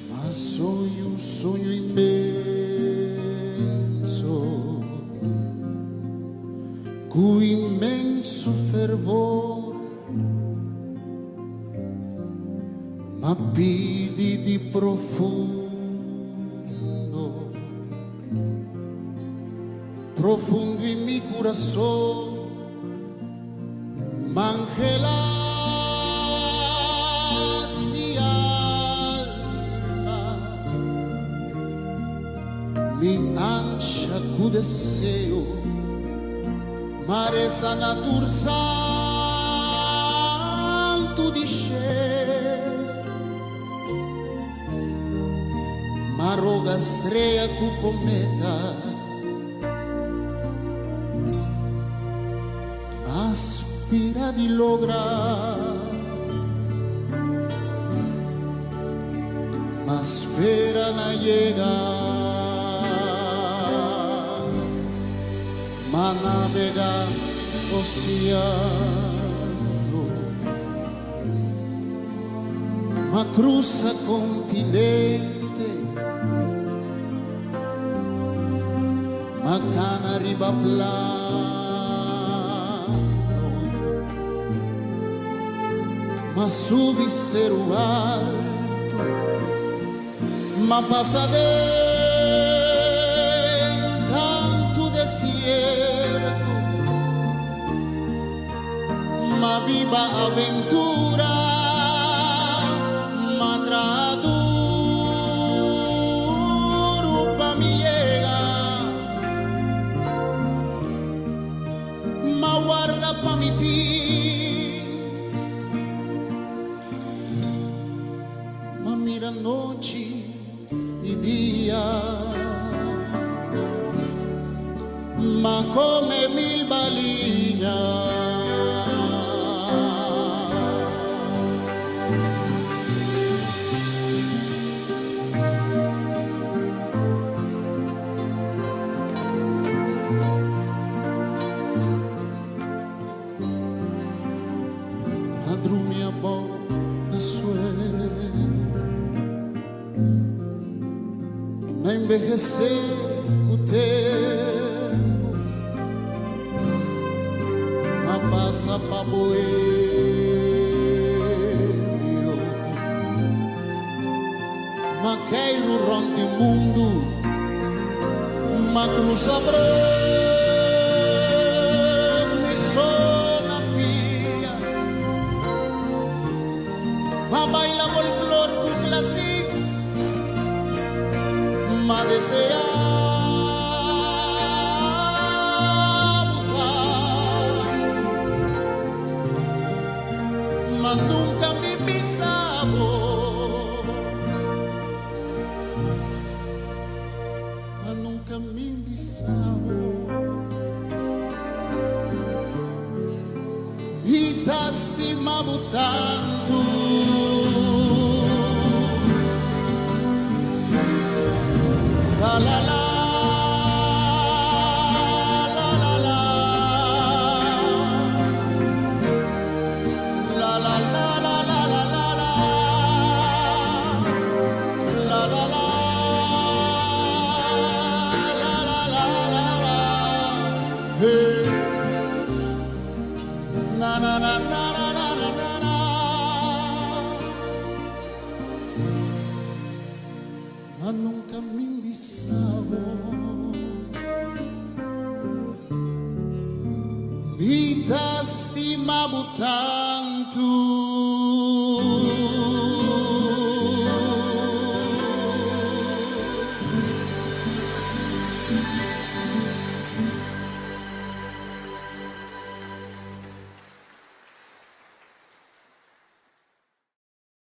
Ma soña un soño inmenso, Cu inmenso fervor, Ma pidi di profundo, Profundo in mi curason. M'angela di mi alma, mi ansha ku deseo, ma resa na tur santu di shel, ma roga strea ku kometa. Aspira di logra, ma spera na yega, ma nabega oceano, ma cruza continente. Ma cana riba plano, Ma subi seru alto, Ma pasa den tantu desierto, Ma biba aventura, Ma traha duru pa mi yega, Ma warda pa mi tin, Ma mira nochi i dia, Ma come mil baliña. Ma drumi abou na suelo. Ma envehesé ku tempu. Ma pasa pa bohemio. Ma keiru rònt di mundu. Ma krusa brug mi so na pia. Ma baila folklor ku klasik. Ma deseá bo tantu. Ma nunka mi bisa bo. Ma nunka mi bisa bo. Mi ta stima bo tantu. La la la, la la la. La la la la la la la la. La la la, la la la la la. Hey. Na na na na na na na na na. Ma nunca mi bisa bo. Mi ta stima bo tantu.